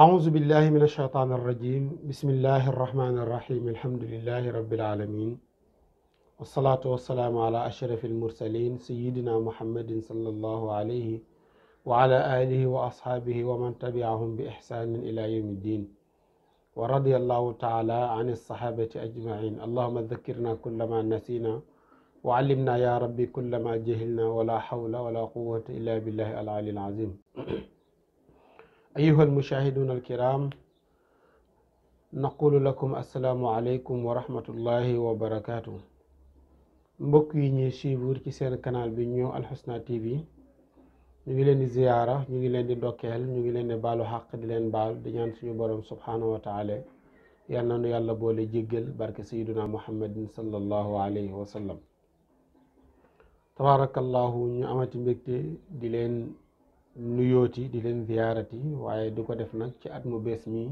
أعوذ بالله من الشيطان الرجيم بسم الله الرحمن الرحيم الحمد لله رب العالمين والصلاة والسلام على أشرف المرسلين سيدنا محمد صلى الله عليه وعلى آله وأصحابه ومن تبعهم بإحسان إلى يوم الدين ورضي الله تعالى عن الصحابة أجمعين. اللهم ذكرنا كل ما نسينا وعلمنا يا ربي كل ما جهلنا ولا حول ولا قوة إلا بالله العلي العظيم. أيها المشاهدون الكرام، نقول لكم السلام عليكم ورحمة الله وبركاته. mbokk yi ñuy suivre ci seen canal bi ñu Alxusna TV ñu ngi leen di ziyaara, ñu ngi leen di dokkeel, ñu ngi leen di baalu xaq di leen baal di ñaan suñu borom subhanahu wa taala yal na nu yàlla boole jéggal barke sayyiduna muhammadin sallallahu alayhi wa sallam. tabarakallahu ñu amati mbégte di leen nuyooti di leen ziyaarati, waaye di ko def nag ci at mu bees mi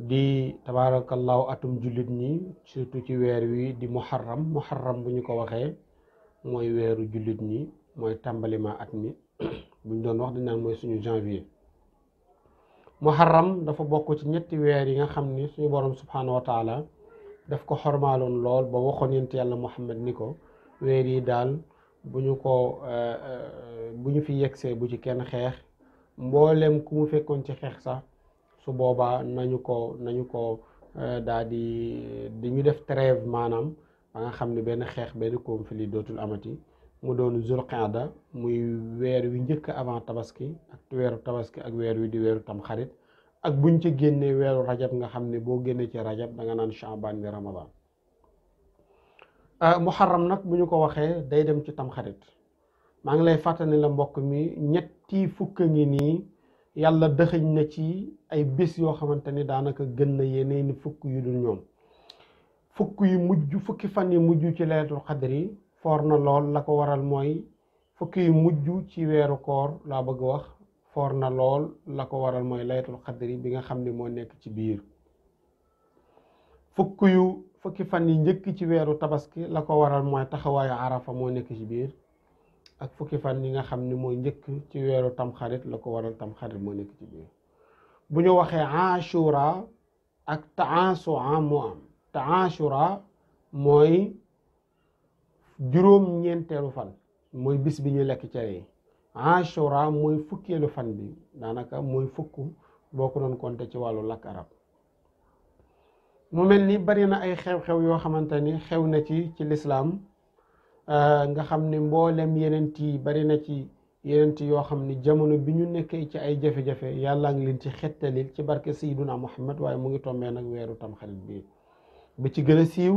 di tabarakallahu atum jullit ñi, surtout ci weer wi di muharram bu ñu ko waxee mooy weeru jullit ñi, mooy tàmbalima at mi buñ doon wax dañ naan mooy suñu janvier. Muharram dafa bokk ci ñetti weer yi nga xam ni suñu borom subhanahu wa taala daf ko xormaaloon lool ba waxoon yent yàlla Muhammad ni ko weer yi daal bu ñu fi yegsee bu ci kenn xeex, mboolem ku mu fekkoon ci xeex sax su boobaa nañu ko daal di ñu def trêve, maanaam ba nga xam ne benn xeex benn conflit dootul amati. mu doon Zulqaada, muy weer wi njëkk avant tabaski ak weeru tabaski ak weer wi di weeru tamxarit, ak buñ ci génnee weeru rajab nga xam ne boo génnee ci rajab da nga naan Shaaban ni Ramadan. Muharram nag bu ñu ko waxee day dem ci tamxarit. maa ngi lay fàttali la mbokk mi ñetti fukk ngi nii yàlla dëxëñ na ci ay bés yoo xamante ni daanaka gën na yeneeni fukk yu dul ñoom. fukki fan yi mujj ci laylatul xadri foor na lool. la ko waral mooy fukki yu mujj ci weeru koor laa bëgg wax foor na lool. la ko waral mooy laylatul xadri bi nga xam ni moo nekk ci biir. fukki fan yi njëkk ci weeru tabaski la ko waral mooy taxawaayu arafa moo nekk ci biir. ak fukki fan yi nga xam ni mooy njëkk ci weeru tamxarit la ko waral tamxarit moo nekk ci biir. bu ñu waxee ashura ak taasua moo am. taasura mooy juróom-ñeenteelu fan, mooy bis bi ñu lekk cere yi. ashura mooy fukkeelu fan bi, daanaka mooy fukk boo ko doon compter ci wàllu làkk arab. mu mel ni bari na ay xew-xew yoo xamante ni xew na ci lislaam, nga xam ni mboolem yenent yi bari na ci yenent yoo xam ni jamono bi ñu nekkee ci ay jafe-jafe yàlla ngi leen ci xettalil ci barke sayyiduna Muhammad, waaye mu ngi tombee nag weeru tamxarit bi ci gën a siiw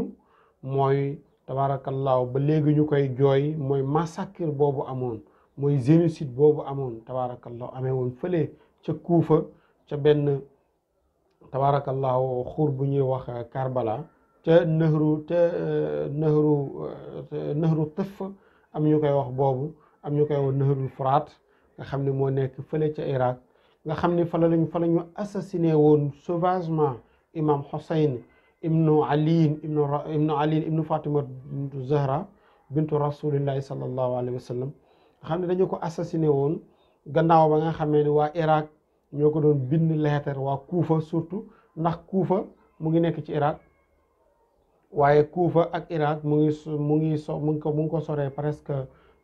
mooy tabarakallahu ba léegi ñu koy jooy, mooy massacre boobu amoon, mooy génocide boobu amoon tabarakallahu amee woon fële ca Kuufa, ca benn tabarakallahu xur bu ñuy wax Karbala, te nëhru tëf am ñu koy wax boobu, am ñu koy wax nëhrul Furaat, nga xam ne moo nekk fële ca Irak, nga xam ne fa la ñu assassiné woon sauvagement imam Hussein ibnu Ali ibnu Fatima bintu Zahra bintu rasulillahi sallallahu alayhi wa sallam, nga xam ne dañu ko assassiné woon gannaaw ba nga xamee ni waa Irak ñoo ko doon bind leetar, waa Kuufa surtout, ndax Kuufa mu ngi nekk ci Irak, waaye Kuufa ak Irak mu ngi ko soree presque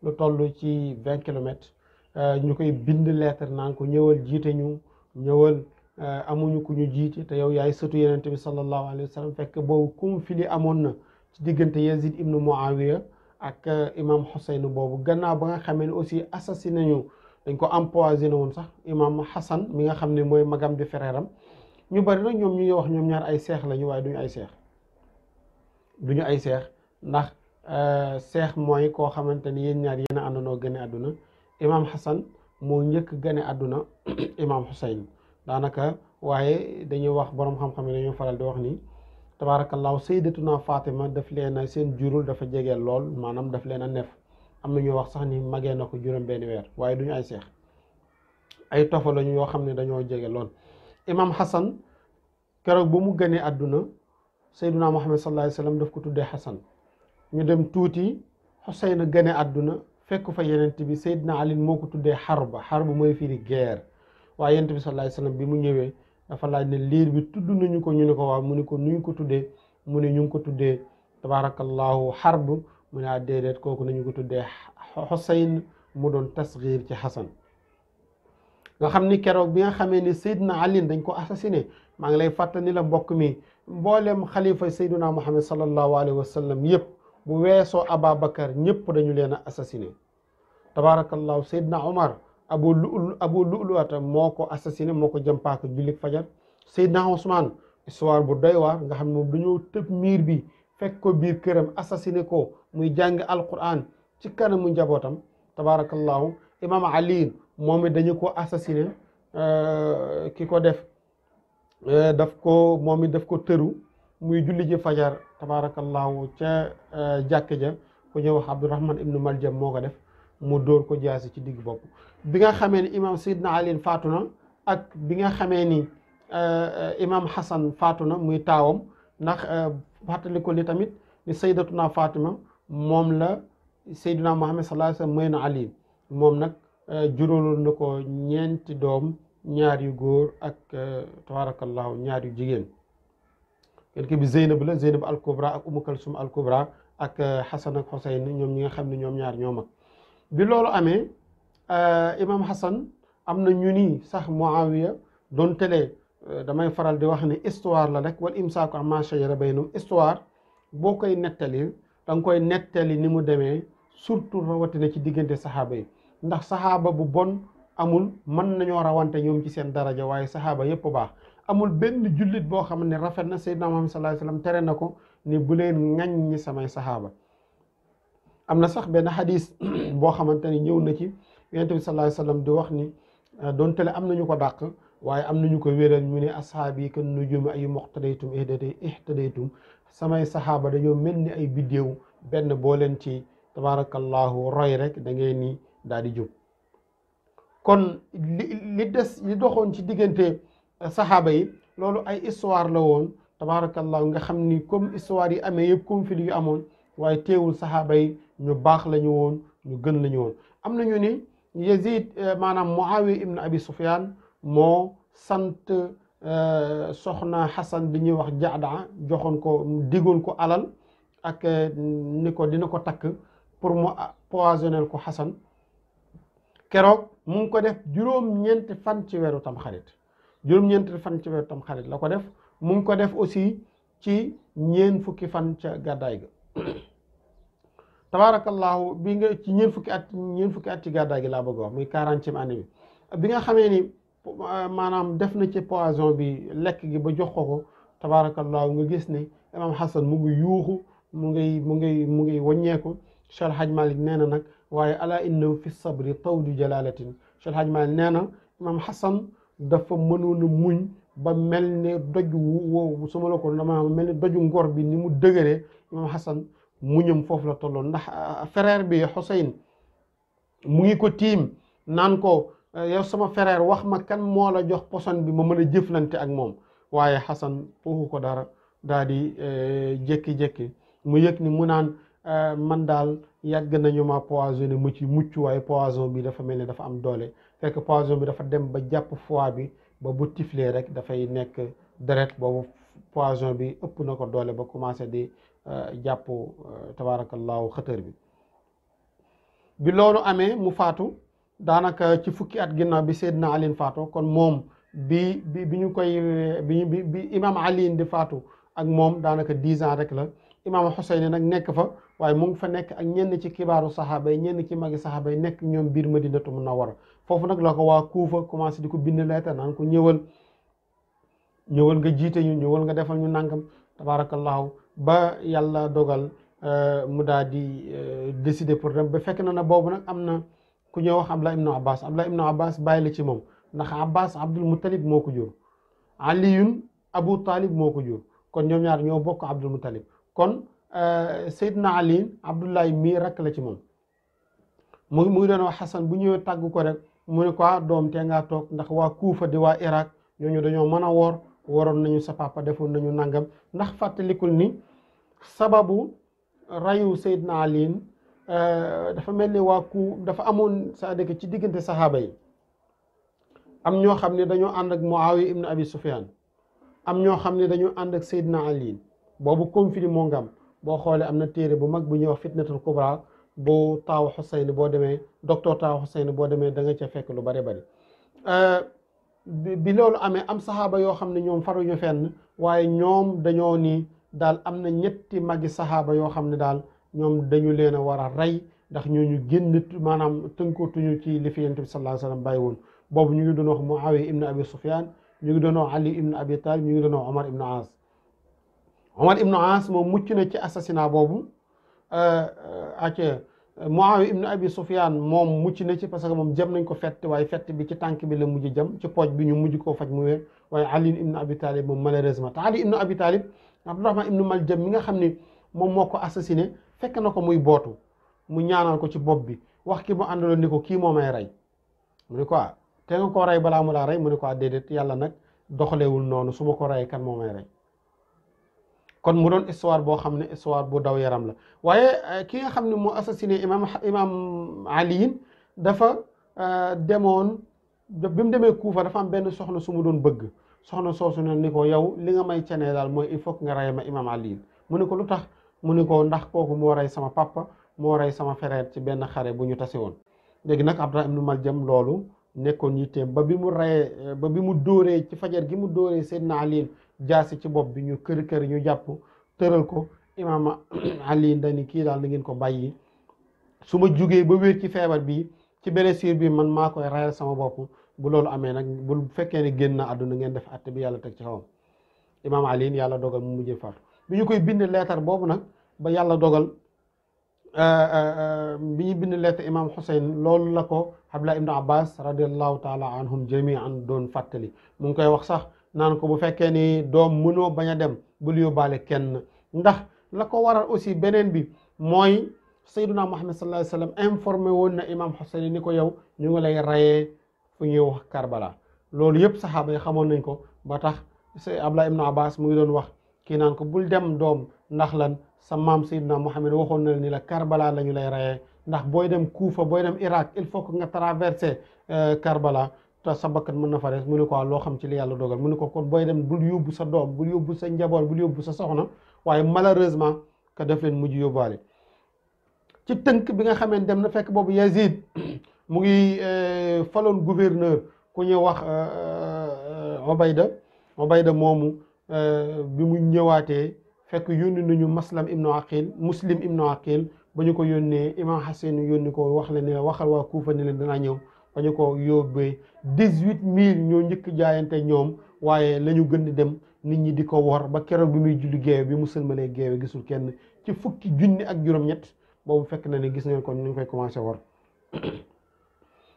lu toll ci 20 kilomètres. ñu koy bind lettre naan ko ñëwal jiite ñu, ñëwal amuñu ku ñu jiite te yow yaay sëtu yenente bi sallallahu alayhi wa sallam. fekk boobu conflit amoon na ci diggante Yazid ibnu Muawiya ak imam Hussein boobu, gannaaw ba nga xamee ne aussi assassiné ñu, dañ ko empoisonné woon sax imam Hassan mi nga xam ne mooy magam di frère am. ñu bari nag ñoom ñu ngi wax ñoom ñaar ay seex lañu, waaye duñu ay seex ndax seex mooy koo xamante ni yéen ñaar yéen a àndandoo gane àdduna. imam Hassan moo njëkk gane àdduna imam Hussein daanaka, waaye dañuy wax borom xam-xam yi dañoo faral di wax ni tabarakallahu sayyidatuna Fatima daf leen a seen jurul dafa jege lool, maanaam daf leen a nef. am na ñuy wax sax ni magee na ko juróom benn weer, waaye duñu ay seex, ay tofa lañu yoo xam ne dañoo jege lool. imam Hassan keroog bu mu gënee àdduna sayyiduna Muhammad sallallahu alayhi wa sallam daf ko tuddee Hassan. ñu dem tuuti Hussein gënee àdduna fekk fa yenent bi Seydina Ali moo ko tuddee xarba mooy firi guerre, waaye yonent bi sallallahu alayhi wasallam bi mu ñëwee dafa laaj ne liir bi tudd nañu ko ñu ne ko waaw mu ne ko nuñ ko tuddee mu ne ñu ngi ko tuddee tabarakallahu Harb mu ne déedéet kooku nañu ko tuddee Xuseyn mu doon tasgir ci Xasan nga xam ni keroog bi nga xamee ni Seydina Ali dañ ko assassiné maa ngi lay fàttali la mbokk mi mboolem xalifa Seydina Muhammad sallallahu alayhi wa sallam yëpp bu weesoo Ababacar ñëpp dañu leen a assassiné tabarakallahu Seydina Omar abu lu'lu'ata moo ko assassiné moo ko jëmpaaka jullik fajar Seydina Ousmane histoire bu doy waar nga xam ne moom dañoo tëb miir bi fekk ko biir këram assassiné ko muy jàng alquran ci kanamu njabootam tabarakallahu imam Ali moom it dañu ko assassiné ki ko def moom it daf ko tëru muy julli ji fajar tabarakallahu ca jàkk ja ku ñëw wax Abdurrahman ibnu Maljam moo ko def mu dóor ko jaasi ci digg bopp bi nga xamee ni imam Seydina Ali faatu na ak bi nga xamee ni imam Hassan faatu na muy taawam ndax fàttali ko ni tamit ni sayyidatuna Fatima moom la Seydina Muhammad sallallahu alayhi wasallam may na Ali moom nag juróoloon na ko ñeenti doom ñaar yu góor ak tabarakallahu ñaar yu jigéen quelque bi Zeynab la Zeynab al Kubra ak Umu Kalsum al Kubra ak Hassan ak Husayn ñoom ñi nga xam ne ñoom ñaar ñoo mag bi loolu amee imam Hassan am na ñu ni sax Muawiya doon tele damay faral di wax ne histoire la rek wal imsaaku amma shajara baynahum histoire boo koy nettali da nga koy nettali ni mu demee surtout rawatina ci diggante saxaaba yi ndax saxaaba bu bon amul mën nañoo rawante ñoom ci seen daraja waaye saxaaba yépp baax amul benn jullit boo xam ne rafet na Seydina Muhammad sallallahu alayhi wasallam tere na ko ni bu leen ŋañ ñi samay saxaaba am na sax benn xadis boo xamante ni ñëw na ci yonent bi sallallahu alayhi wasallam di wax ni doonte le am nañu ko dàq waaye am nañu ko wéral ñu ne asxaab yi kan nujum ay muqtadaytum ihtadaytum samay saxaaba dañoo mel ni ay biddéew benn boo leen ci tabarakallahu roy rek da ngeen ni daal di jub kon li doxoon ci diggante saxaaba yi loolu ay histoire la woon tabarakallahu nga xam ni comme histoire yi amee yëpp conflit yu amoon waaye teewul saxaaba yi ñu baax la ñu woon ñu gën la ñu woon am nañu ni Yazid maanaam Muawiya ibn Abi Sufyan moo sant soxna Xasan bi ñuy wax Jaada joxoon ko digoon ko alal ak ni ko dina ko takk pour mu poisonner ko Xasan keroog mu ngi ko def juróom-ñeenti fan ci weeru Tamxarit juróom-ñeenti fan ci weeru Tamxarit la ko def mu ngi ko def aussi ci ñeen fukki fan ca gàddaay ga tabarakallahu bi nga ci ñeen fukki at ci gàddaay gi laa bëgg wax muy 40e année bi nga xamee ni maanaam def na ci poison bi lekk gi ba jox ko tabarakallahu nga gis ne imam Hassan mu ngi yuuxu mu ngi wàññeeku Cheikh Hadj Malick nee na nag waaye ala innahu fi sabri tawdu jalalatin Cheikh Hadj Malick nee na imam Hassan dafa mënoon a muñ ba mel ni doj woowu su ma la ko dama mel ni doju ngor bi ni mu dëgëree imam Hassan muñam foofu la tolloon ndax frère bi Hussein mu ngi ko tiim naan ko yow sama frère wax ma kan moo la jox poson bi ma mën a jëflante ak moom waaye Hassan foofu ko dara daal di jékki-jékki mu yëg ni mu naan man daal yàgg nañu ma poisonné mu ci mucc waaye poison bi dafa mel ni dafa am doole fekk poison bi dafa dem ba jàpp foie bi ba bu tiflee rek dafay nekk deret boobu poison bi ëpp na ko doole ba commencé di jàpp tabarakallahu xëtër bi loolu amee mu faatu daanaka ci fukki at ginnaaw bi Seydina Ali faatu kon moom bi ñu koy bi imam Ali di faatu ak moom daanaka 10 ans rek la imam Xuseyn nag nekk fa waaye mu ngi fa nekk ak ñenn ci kibaaru saxaaba yi ñenn ci magi saxaaba yi nekk ñoom biir Madinatu Munawwara foofu nag la ko waa Kuufa commencé di ko bind lettre naan ko ñëwal nga jiite ñu ñëwal nga defal ñu nangam tabarakallahu ba yàlla dogal mu daal di décider pour dem ba fekk na boobu nag am na ku ñëw wax Abdullah ibnu Abbas bàyyi la ci moom ndax Abbas Abdul Muttalib moo ko jur Aliyun Abu Talib moo ko jur kon ñoom ñaar ñoo bokk Abdul Muttalib kon Seydina Ali Abdullahi mii rakk la ci moom mu ngi doon wax Xasan bu ñëwee tàgg ko rek mu ne ko doom te ngaa toog ndax waa Kuufa di waa Irak ñooñu dañoo mën a waroon nañu sa papa defoon nañu nangam ndax fàttalikul ni sababu rayu Seydina Ali dafa mel ni waa dafa amoon c'est-à-dire que ci diggante saxaaba yi am ñoo xam ne dañoo ànd ak Muawiya ibn Abi Sufyan am ñoo xam ne dañoo ànd ak Seydina Ali boobu conflit moo nga am boo xoolee am na téere bu mag bu ñuy wax fitnatul kubra bu taawu Xuseyn boo demee docteur taawu Xuseyn boo demee da nga ca fekk lu bari bari bi loolu amee am saxaaba yoo xam ne ñoom faruñu fenn waaye ñoom dañoo ni daal am na ñetti magi saxaaba yoo xam ne daal ñoom dañu leen a war a rey ndax ñooñu génn maanaam tënkootuñu ci li fi Yonent bi sallallahu alayhi wa sallam bàyyi woon boobu ñu ngi doon wax Muawiya ibn Abi Sufyan ñu ngi doon wax Ali ibn Abi Talib ñu ngi doon wax Omar ibn As moom mucc na ci assassinat boobu ak Muawiya ibn Abi Sufyan moom mucc na ci parce que moom jëm nañ ko fett waaye fett bi ci tànk bi la mujj jëm ci pooj bi ñu mujj koo faj mu wér waaye Ali ibn Abi Talib moom malheureusement te Ali ibn Abi Talib Abdurrahman ibn Maljam mi nga xam ni moom moo ko assassiné fekk na ko muy bootu mu ñaanal ko ci bopp bi wax ki mu àndaloon ni ko kii moo may rey mu ne ko te nga koo rey balaa mu laa rey mu ne ko déedéet yàlla nag doxalewul noonu su ma ko rey kan moo may rey kon mu doon histoire boo xam ne histoire bu daw yaram la waaye ki nga xam ne moo assassiné imam Ali dafa demoon bi mu demee Kuufa dafa am benn soxna su mu doon bëgg soxna soosu ne ni ko yow li nga may cenee daal mooy il faut que nga rey ma imam Ali mu ne ko lu tax mu ne ko ndax kooku moo rey sama papa moo rey sama frère ci benn xare bu ñu tase woon léegi nag Abdullah ibn Maljam loolu nekkoon yitteem ba bi mu reyee ba bi mu dóoree ci fajar gi mu dóoree Seydina Ali jaasi ci bopp bi ñu kër ñu jàpp tëral ko imaam Ali dani kii daal na ngeen ko bàyyi su ma jugee ba wér ci feebar bi ci blessure bi man maa koy reyal sama bopp bu loolu amee nag bu fekkee ne génn na àdduna ngeen def àtte bi yàlla teg ci xawam imaam Ali yàlla dogal mu mujjee faatu bi ñu koy bind leetar boobu nag ba yàlla dogal bi ñu bind leetar imaam Xuseyn loolu la ko Abdullah ibn Abbas radiallahu taala anhum jamian doon fàttali mu ngi koy wax sax naan ko bu fekkee ni doom mënoo bañ a dem bul yóbbaale kenn ndax la ko waral aussi beneen bi mooy sayyiduna Muhammad sallallahu alayhi wa sallam informé woon na imam Xuseyn ni ko yow ñu ngi lay rayee fu ñuy wax Karbala loolu yëpp saxaaba yi xamoon nañ ko ba tax Abdullah ibn Abbas mu ngi doon wax kii naan ko bul dem doom ndax lan sa maam sayyiduna Muhammad waxoon na ni la Karbala la ñu lay rayee ndax booy dem Kuufa booy dem Irak il faut que nga traversé Karbala te sa bakkan mën na fa des mu ne ko loo xam ci li yàlla dogal mu ne ko kon booy dem bul yóbbu sa doom bul yóbbu sa njaboot bul yóbbu sa soxna waaye malheureusement que def leen mujj yóbbaale ci tënk bi nga xamee dem na fekk boobu Yazid mu ngi faloon gouverneur ku ñuy wax Obayda moomu bi mu ñëwaatee fekk yónni nañu Muslim ibnu Aqil ba ñu ko yónnee imam Hasan yónni ko wax leen ne waxal waa Kuufa ni leen danaa ñëw ba ñu ko yóbbee 18,000 ñoo njëkk jaayante ñoom waaye la ñu gën di dem nit ñi di ko wor ba keroog bi muy julli géewe bi mu sëlmalee géewe gisul kenn ci fukki junni ak juróom-ñett boobu fekk na ne gis ngeen kon ñu ngi koy commencé wor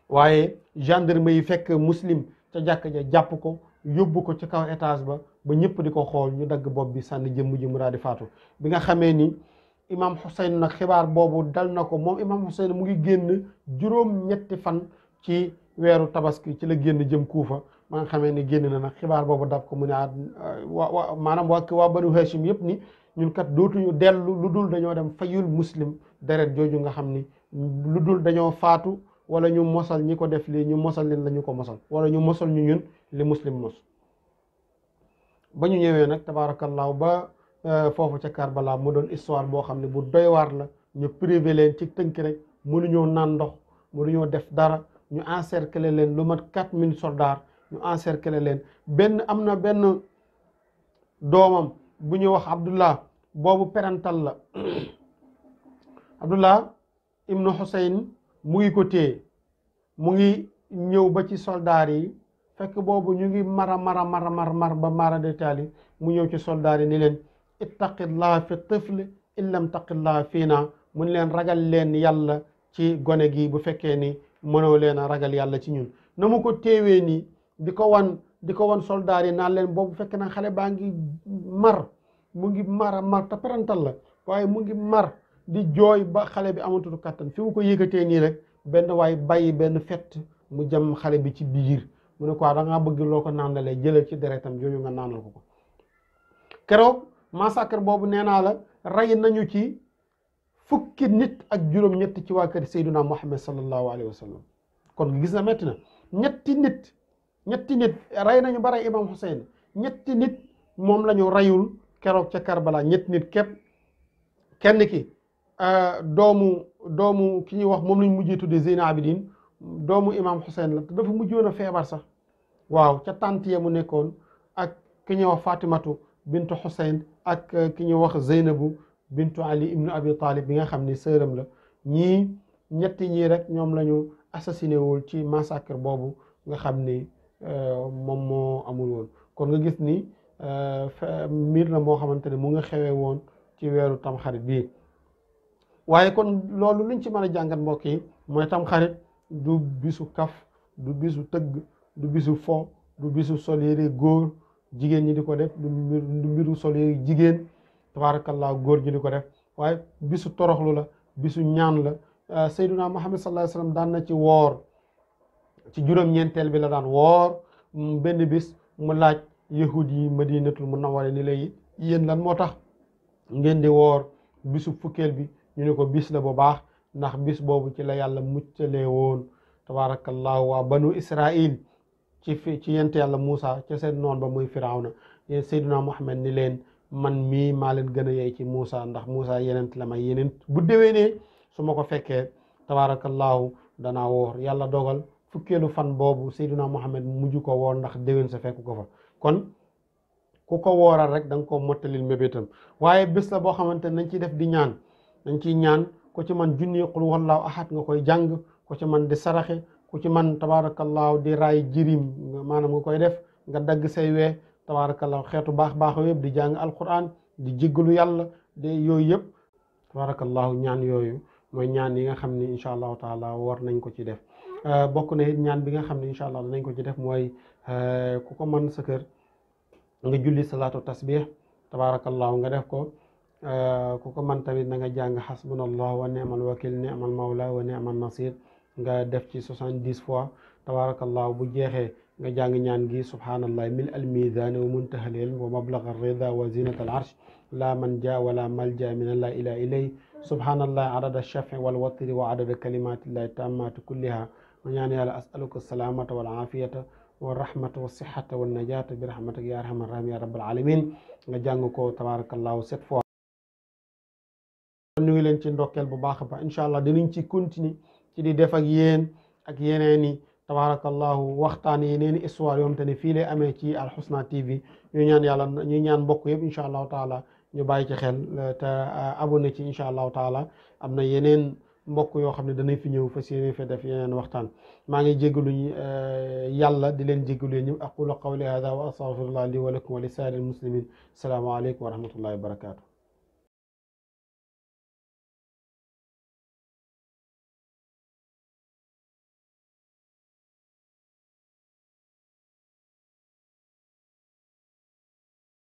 waaye gendarme yi fekk Muslim ca jàkk ja jàpp ko yóbbu ko ci kaw étage ba ñëpp di ko xool ñu dagg bopp bi sànni jëmm ji mu daal di faatu bi nga xamee ni imam Xuseyn nag xibaar boobu dal na ko moom imam Xuseyn mu ngi génn juróom-ñetti fan ci weeru tabaski ci la génn jëm Kuufa ma nga xamee ni génn na nag xibaar boobu dab ko mu ne maanaam waa Banu Hashim yëpp ni ñun kat dootuñu dellu lu dul dañoo dem fayul Muslim deret jooju nga xam ni lu dul dañoo faatu wala ñu mosal ñi ko def lii ñu mosal leen la ñu ko mosal wala ñu mosal ñu ñun li Muslim mos ba ñu ñëwee nag tabaarakallaahu ba foofu ca Karbala mu doon histoire boo xam ne bu doy waar la ñu privé leen ci tënk rek mënuñoo naan ndox mënuñoo def dara ñu encercler leen lu mat 4000 soldats ñu encercler leen am na benn doomam bu ñuy wax Abdullah boobu perantal la Abdullah ibnu Xuseyn mu ngi ko téye mu ngi ñëw ba ci soldats yi fekk boobu ñu ngi mar ba mara de taali mu ñëw ci soldats yi ni leen ittaqillah fi tifl in lam taqillah fiina mu ni leen ragal leen yàlla ci gone gi bu fekkee ni mënoo leen a ragal yàlla ci ñun na mu ko téewee nii di ko wan soldats yi naan leen boobu fekk na xale baa ngi mar mu ngi mar te parental la waaye mu ngi mar di jooy ba xale bi amatul kattan fi mu ko yëkkatee nii rek benn waaye bàyyi benn fett mu jëm xale bi ci biir mu ne quoi da ngaa bëgg loo ko naanalee jëlal ci deretam jooju nga naanal ko keroog massacre boobu nee naa la rey nañu ci fukki nit ak juróom-ñett ci waa kër Seydina Muhammad sallallahu alayhi wa sallam kon gis na metti na ñetti nit ñetti nit rey nañu ba rey imam Hussein ñetti nit moom la ñu reyul keroog ca Karbala ñetti nit képp kenn ki doomu ki ñuy wax moom lañ mujjee tuddee Zeynal Abidin doomu imam Hussein la te dafa mujjoon a feebar sax waaw ca tànt ya mu nekkoon ak ki ñuy wax Fatimatu bintu Hussein ak ki ñuy wax Zeynabu bintu Ali ibnu Abi Talib bi nga xam ni sëram la ñii ñetti ñii rek ñoom la ñu assassiné wul ci massacre boobu nga xam ni moom moo amul woon kon nga gis ni mbir la moo xamante ne mu nga xewee woon ci weeru tamxarit bii waaye kon loolu luñ ci mën a jàngat mbokk yi mooy tamxarit du bisu kaf du bisu tëgg du bisu fo du bisu sol yére góor jigéen ñi di ko def du mbiru sol yére jigéen tabaarakallaa góor ñi di ko def waaye bisu toroxlu la bisu ñaan la sayyiduna Muhammad sallallahu alayhi wasallam daan na ci woor ci juróom-ñeenteel bi la daan woor benn bis mu laaj yahud yi madinatul munawwara ni lay yéen lan moo tax ngeen di woor bisu fukkeel bi ñu ne ko bis la bu baax ndax bis boobu ci la yàlla muccalee woon tabaarakallaahu waa banu Israil ci yent yàlla Muusa ca seen noon ba muy Firawna yéen sayyiduna Muhammad ni leen man mii maa leen gën a yey ci Muusa ndax Muusa yenent la may yenent bu déwénee su ma ko fekkee tabaarakallaahu danaa woor yàlla dogal fukkeelu fan boobu sayyiduna Muhammad mujj ko woor ndax déwén sa fekk ko fa kon ku ko wooral rek da nga ko mottalil mébétam waaye bés la boo xamante ne nañ ciy def di ñaan nañ ciy ñaan ku ci man junni qul huwallaahu ahad nga koy jàng ku ci man di saraxe ku ci man tabaarakallaahu di raay jirim maanaam nga koy def nga dagg say wee tabaarakallaahu xeetu baax yëpp di jàng alquran di jéggalu yàlla de yooyu yëpp tabaarakallaahu ñaan yooyu mooy ñaan yi nga xam ne incha allahu taala war nañ ko ci def bokk na it ñaan bi nga xam ne incha allah danañ ko ci def mooy ku ko mën sa kër nga julli salaatu tasbih tabaarakallaahu nga def ko ku ko mën tamit na nga jàng xasbunallah wa ni'mal wakil ni'mal mawla wa ni'mal nasir nga def ci 70 fois tabaarakallaahu bu jeexee nga jàng ñaan gi subhaanallah mil al mizan wa muntaha al ilm wa mablagh ar rida wa zinat al arsh la manja wala malja min allah ila ilay subhaanallah adada ash-shaf'i wal watri wa adada kalimatillahi tammati kulliha ma ñaan yàlla as'aluka salamata wal afiyata wa rahmata wa sihhata wa najata bi rahmatika ya arhamar rahimin ya rabbal alamin nga jàng ko tabarakallahu 7 fois. ñu ngi leen ci ndokkeel bu baax ba incha allah dinañ ci continuer ci di def ak yéen ak yeneen i tabarakallahu waxtaan yeneen i histoire yoom te ne fii lay amee ci Al Husna TV ñu ñaan yàlla ñu ñaan mbokk yëpp incha allahu taala ñu bàyyi ci xel te abonné ci incha allahu taala am na yeneen mbokk yoo xam ne danañ fi ñëw fas yéene fi def yeneen waxtaan maa ngi jégalu yàlla di leen jégalu yéen ñëpp aqulu qawli hada wa astaghfirullah li wa lakum wa li saa'iril muslimin assalaamu aleykum wa rahmatullahi wa barakatuh